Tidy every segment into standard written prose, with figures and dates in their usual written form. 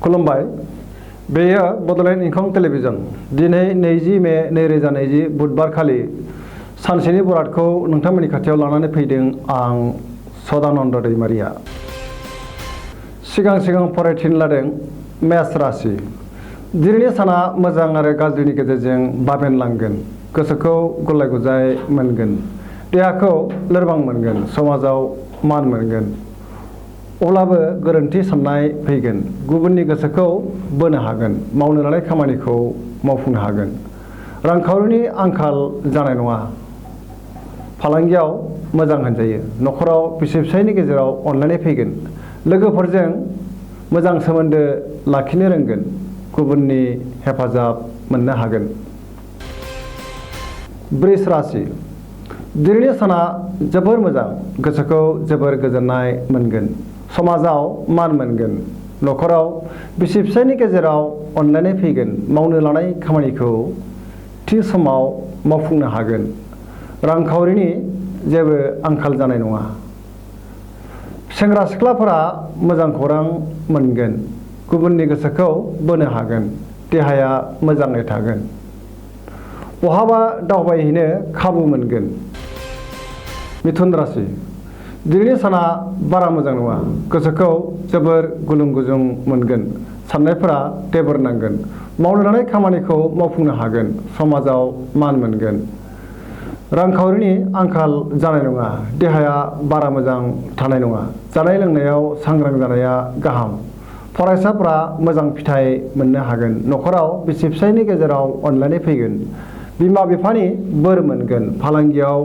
खुलुमबाय। बेयो बड'लेण्ड इंखं टेलिभिजन। दिनै 20 मे 2020 बुधबार खालि सानसेनि बरादखौ नोंथांमोननि खाथियाव लानानै फैदों आं सदानन्द दैमारिया। सिगां फरायथिनो लादों मेष राशि। दिनैनि साना मोजां आरो गाज्रिनि गेजेरजों बाबेनलांगोन। गोसोखौ गुलाय गुजाय मोनगोन। देहाखौ लोरबां मोनगोन। समाजाव मान मोनगोन। अब्लाबो गोरोन्थि साननाय फैगोन। गुबुननि गोसोखौ बोनो हागोन। मावनो लानाय खामानिखौ मावफुंनो हागोन। रांखावरिनि आंखाल जानाय नङा। फालांगियाव मोजां होनजायो। न'खराव बिसि फिसायनि गेजेराव अनलायनाय फैगोन। लोगोफोरजों मोजां सोमोन्दो लाखिनो रोंगोन। गुबुननि हेफाजाब मोननो हागोन। वृष राशि। दिनैनि साना जोबोर मोजां। गोसोखौ जोबोर गोजोननाय मोनगोन। समाजाव मान मोनगोन। न'खराव बिसि फिसायनि गेजेराव अनलायनाय फैगोन। मावनो लानाय खामानिखौ थि समाव मावफुंनो हागोन। रांखावरिनि जेबो आंखाल जानाय नङा। सेंग्रा सिख्लाफोरा मोजां खौरां मोनगोन। गुबुननि गोसोखौ बोनो हागोन। देहाया मोजाङै थागोन। बहाबा दावबायहैनो खाबु मोनगोन। मिथुन राशि। दिनैनि साना बारा मोजां नङा। गोसोखौ जोबोर गुलुं गुजुं मोनगोन। साननायफोरा तेबोर नांगोन। मावनो लानाय खामानिखौ मावफुंनो हागोन। समाजाव मान मोनगोन। रांखावरिनि आंखाल जानाय नङा। देहाया बारा मोजां थानाय नङा। जानाय लोंनायाव सांग्रां जानाया गाहाम। फरायसाफोरा मोजां फिथाइ मोननो हागोन। न'खराव बिसि फिसायनि गेजेराव अनलायनाय फैगोन। बिमा बिफानि बोर मोनगोन। फालांगियाव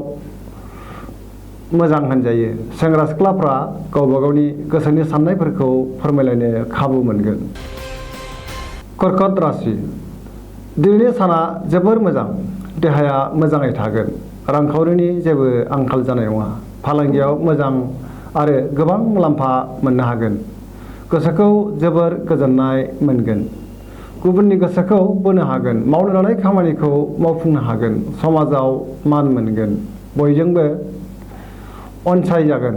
मोजां होनजायो। सेंग्रा सिख्लाफ्रा गावबा गावनि गोसोनि साननायफोरखौ फोरमायलायनो खाबु मोनगोन। कर्कट राशि। दिनैनि साना जोबोर मोजां। देहाया मोजाङै थागोन। रांखावरिनि जेबो आंखाल जानाय नङा। फालांगियाव मोजां आरो गोबां मुलाम्फा मोननो हागोन। गोसोखौ जोबोर गोजोननाय मोनगोन। गुबुननि गोसोखौ बोनो हागोन। मावनो लानाय खामानिखौ मावफुंनो हागोन। समाजाव मान मोनगोन। बयजोंबो अनसायजागोन।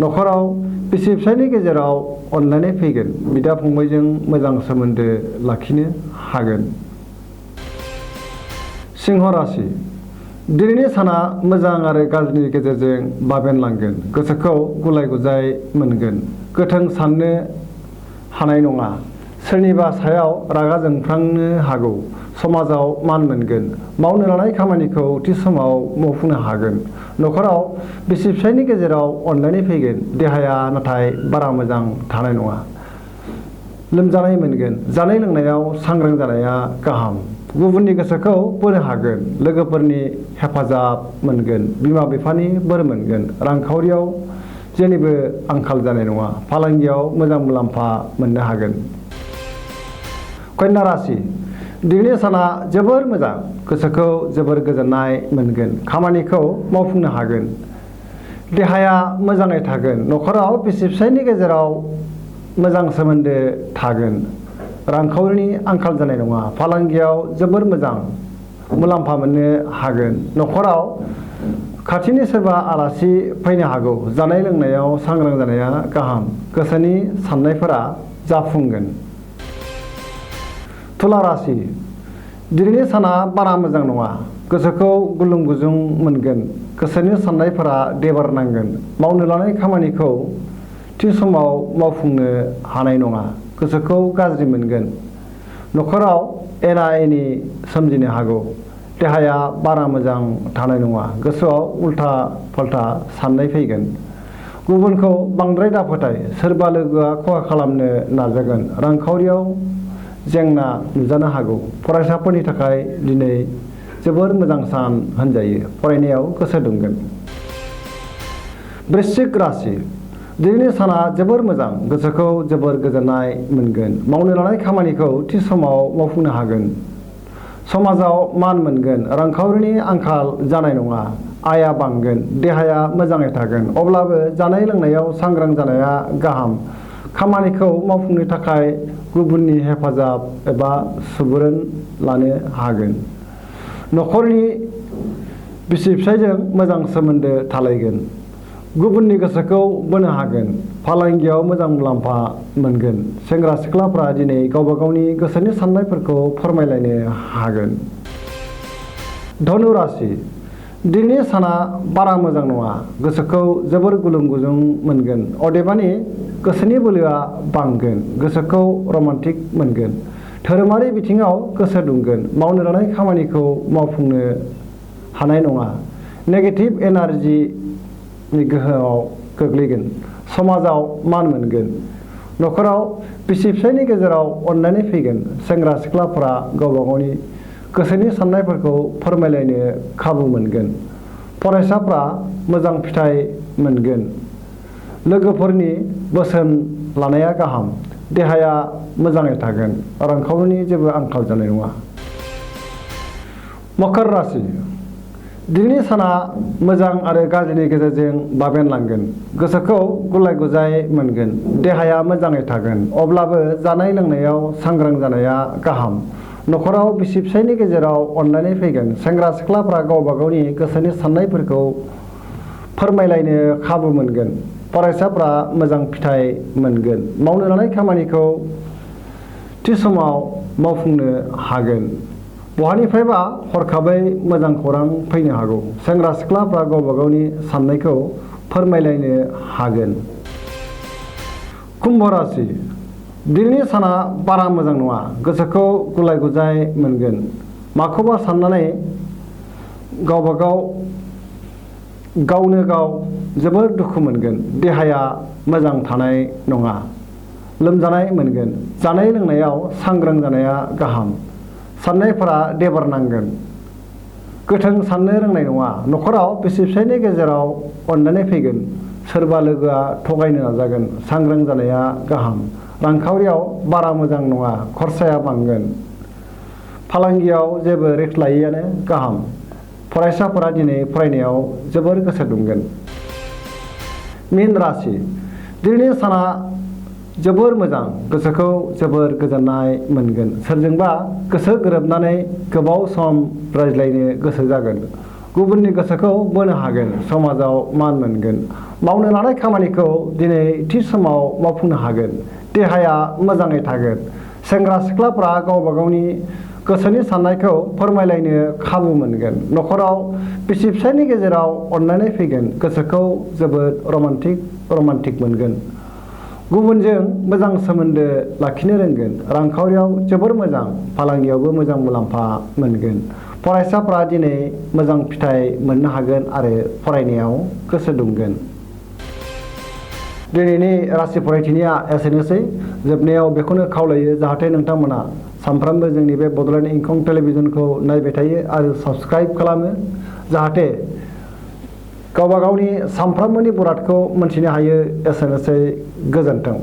न'खराव बिसि फिसायनि गेजेराव अनलायनाय फैगोन। बिदा फंबायजों मोजां सोमोन्दो लाखिनो हागोन। सिंह राशि। दिनैनि साना मोजां आरो गाज्रिनि गेजेरजों बाबेनलांगोन। गोसोखौ गुलाय गुजाय मोनगोन। गोथों साननो हानाय नङा। सोरनिबा सायाव रागा जोंफ्लांनो हागौ। समाजाव मान मोनगोन। मावनो लानाय खामानिखौ थि समाव मावफुंनो हागोन। न'खराव बिसि फिसायनि गेजेराव अनलायनाय फैगोन। देहाया नाथाय बारा मोजां थानाय नङा। लोमजानाय मोनगोन। जानाय लोंनायाव सांग्रां जानाया गाहाम। गुबुननि गोसोखौ बोनो हागोन। लोगोफोरनि हेफाजाब मोनगोन। बिमा बिफानि बोर मोनगोन। रांखावरियाव जेनिबो आंखाल जानाय नङा। फालांगियाव मोजां मुलाम्फा मोननो हागोन। कन्या राशि। दिनैनि साना जोबोर मोजां। गोसोखौ जोबोर गोजोननाय मोनगोन। खामानिखौ मावफुंनो हागोन। देहाया मोजाङै थागोन। न'खराव बिसि फिसायनि गेजेराव मोजां सोमोन्दो थागोन। रांखावरिनि आंखाल जानाय नङा। फालांगियाव जोबोर मोजां मुलाम्फा मोननो हागोन। न'खराव खाथिनि सोरबा आलासि फैनो हागौ। जानाय लोंनायाव सांग्रां जानाया गाहाम। गोसोनि साननायफोरा जाफुंगोन। तुला राशि। दिनैनि साना बारा मोजां नङा। गोसोखौ गुलुं गुजुं मोनगोन। गोसोनि साननायफोरा देबार नांगोन। मावनो लानाय खामानिखौ थि समाव मावफुंनो हानाय नङा। गोसोखौ गाज्रि मोनगोन। न'खराव एना एनि सोमजिनो हागौ। देहाया बारा मोजां थानाय नङा। गोसोआव उल्था फाल्था साननाय फैगोन। गुबुनखौ बांद्राय दाफोथाय। सोरबा लोगोआ खहा खालामनो नाजागोन। रांखावरियाव जेंना नुजानो हागौ। फरायसाफोरनि थाखाय दिनै जोबोर मोजां सान होनजायो। फरायनायाव गोसो दुंगोन। वृश्चिक राशि। दिनैनि साना जोबोर मोजां। गोसोखौ जोबोर गोजोननाय मोनगोन। मावनो लानाय खामानिखौ थि समाव मावफुंनो हागोन। समाजाव मान मोनगोन। रांखावरिनि आंखाल जानाय नङा। आयआ बांगोन। देहाया मोजाङै थागोन। अब्लाबो जानाय लोंनायाव सांग्रां जानाया गाहाम। खामानिखौ मावफुंनो थाखाय गुबुननि हेफाजाब एबा सुबुरुन लानो हागोन। न'खरनि बिसि फिसायजों मोजां सोमोन्दो थालायगोन। गुबुननि गोसोखौ बोनो हागोन, फालांगियाव मोजां मुलाम्फा मोनगोन। सेंग्रा सिख्लाफ्रा दिनै गावबा गावनि गोसोनि साननायफोरखौ फोरमायलायनो हागोन। धनु राशि दिनैनि साना बारा मोजां नङा, गोसोखौ जोबोर गुलुं गुजुं मोनगोन। अदेबानि गोसोनि बोलोआ बांगोन, गोसोखौ रमान्टिक मोनगोन। धोरोमारि बिथिङाव गोसो दुंगोन, मावनो लानाय खामानिखौ मावफुंनो हानाय नङा। नेगेटिभ एनार्जिनि गोहोआव गोग्लैगोन। समाजाव मान मोनगोन। न'खराव बिसि फिसायनि गेजेराव अनलायनाय फैगोन। सेंग्रा सिख्लाफोरा गावबा गावनि गोसोनि साननायफोरखौ फोरमायलायनो खाबु मोनगोन। फरायसाफ्रा मोजां फिथाइ मोनगोन। लोगोफोरनि बोसोन लानाया गाहाम। देहाया मोजाङै थागोन। रांखावरिनि जेबो आंखाल जानाय नङा। मकर राशि दिनैनि साना मोजां आरो गाज्रिनि गेजेरजों बाबेनलांगोन। गोसोखौ गुलाय गुजाय मोनगोन। देहाया मोजाङै थागोन, अब्लाबो जानाय लोंनायाव सांग्रां जानाया गाहाम। न'खराव बिसि फिसायनि गेजेराव अनलायनाय फैगोन। सेंग्रा सिख्लाफ्रा गावबा गावनि गोसोनि साननायफोरखौ फोरमायलायनो खाबु मोनगोन। फरायसाफ्रा मोजां फिथाइ मोनगोन। मावनो लानाय खामानिखौ थि समाव मावफुंनो हागोन। बहानिफ्रायबा हरखाबै मोजां खौरां फैनो हागौ। सेंग्रा सिख्लाफ्रा गावबा गावनि साननायखौ फोरमायलायनो हागोन। कुम्भ राशि दिनैनि साना बारा मोजां नङा, गोसोखौ गुलाय गुजाय मोनगोन। माखौबा साननानै गावनो गाव जोबोर दुखु मोनगोन। देहाया मोजां थानाय नङा, लोमजानाय मोनगोन। जानाय लोंनायाव सांग्रां जानाया गाहाम। साननायफोरा देबार नांगोन। गोथों साननो रोंनाय नङा। न'खराव बिसि फिसायनि गेजेराव अनलायनाय फैगोन। सोरबा लोगोआ थगायनो नाजागोन। सांग्रां जानाया गाहाम। रांखावरियाव बारा मोजां नङा, खरसाया बांगोन। फालांगियाव जेबो रिस्क लायैआनो गाहाम। फरायसाफोरा दिनै फरायनायाव जोबोर गोसो दुंगोन। मीन राशि दिनैनि साना जोबोर मोजां, गोसोखौ जोबोर गोजोननाय मोनगोन। सोरजोंबा गोसो गोरोबनानै गोबाव सम रायज्लायनो गोसो जागोन। गुबुननि गोसोखौ बोनो हागोन। समाजाव मान मोनगोन। मावनो लानाय खामानिखौ दिनै थि समाव मावफुंनो हागोन। देहाया मोजाङै थागोन। सेंग्रा सिख्लाफ्रा गावबा गावनि गोसोनि साननायखौ फोरमायलायनो खाबु मोनगोन। न'खराव बिसि फिसायनि गेजेराव अनलायनाय फैगोन। गोसोखौ जोबोद रमान्टिक मोनगोन। गुबुनजों मोजां सोमोन्दो लाखिनो रोंगोन। रांखावरियाव जोबोर मोजां। फालांगियावबो मोजां मुलाम्फा मोनगोन। फरायसाफ्रा दिनै मोजां फिथाइ मोननो हागोन आरो फरायनायाव गोसो दुंगोन। दिनैनि राशि फरायथिनिया एसेनोसै। जोबनायाव बेखौनो खावलायो जाहाथे नोंथांमोना सानफ्रोमबो जोंनि बे बड'लेण्ड इंखं टेलिभिजनखौ नायबाय थायो आरो साबस्क्राइब खालामो, जाहाथे गावबा गावनि सानफ्रोमबोनि बरादखौ मोनथिनो हायो। एसेनोसै, गोजोन्थों।